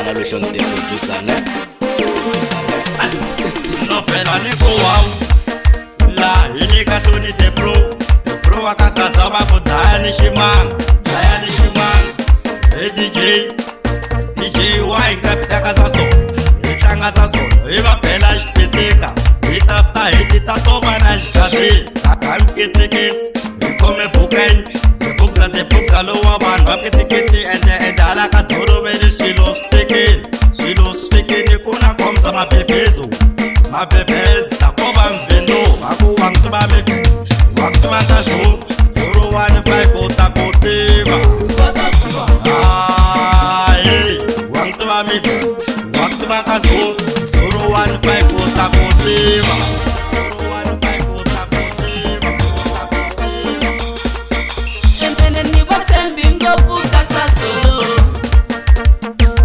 Mfana Lotion the producer ne producer ne. No fela ni ku wow la hi nyika Sony the pro the pro wa ka gaza va ku dlaya ni ximanga dlaya ni ximanga hi DJ DJ wa hi nga tlanga swa so hi tlanga swa so hi va bela xipitsika hi ta fita hi ti ta tova na xigazini a mikitsikitsi hi khome bukeni hi bukza ti bukza lowa vanhu va kitsikitsi ende ende hala ka zolo ve ni swilo swi tekeni swilo swi fikini ku na khomisa mabebezo mabebeza ko va mvendo va ku wa ngi tiva mi wa ku tiva ka zero zero one five u ta ku tiva hayi wa ngi tiva mi wa ku tiva ka zero zero one five u ta ku tiva zero one five u ta ku tiva u ta ku tiva. Ene ni va tshembi ngopfu ka Sasolo,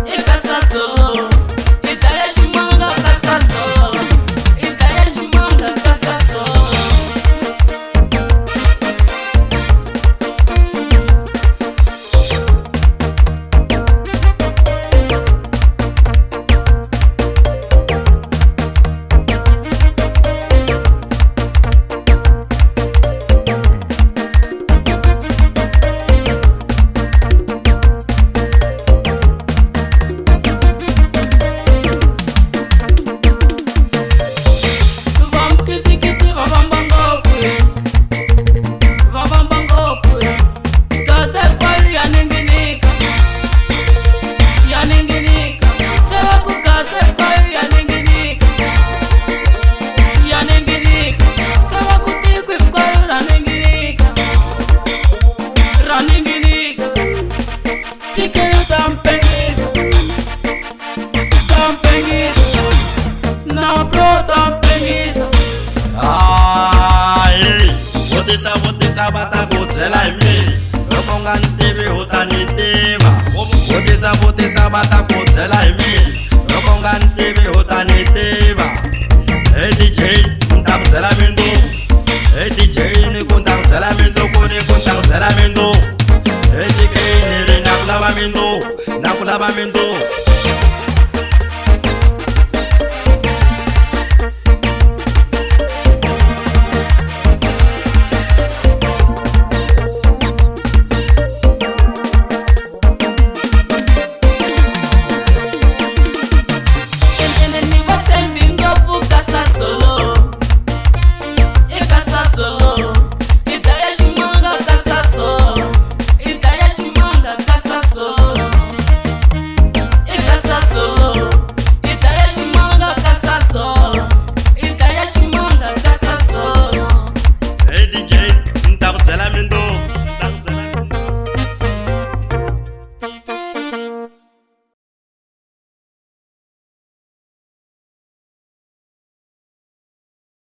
i ka Sasolo, i dlaya ximanga ka Sasolo, i dlaya ximanga ka Sasolo. Va mukitsikitsi va vamba ngopfu, va vamba ngopfu, kasi hinkwayo ya ninginika, ya ninginika, se va ku kasi hinkwayo ya ninginika, ya ninginika, se va ku tiko hinkwayo ra ninginika, ra ninginika, tikeyo ta mpengisa, ta mpengisa, na bro ta mpengisa. Hayi vutisa vutisa va ta ku byela hi mina loko nga ni tivi u ta ni tiva vutisa vutisa va ta ku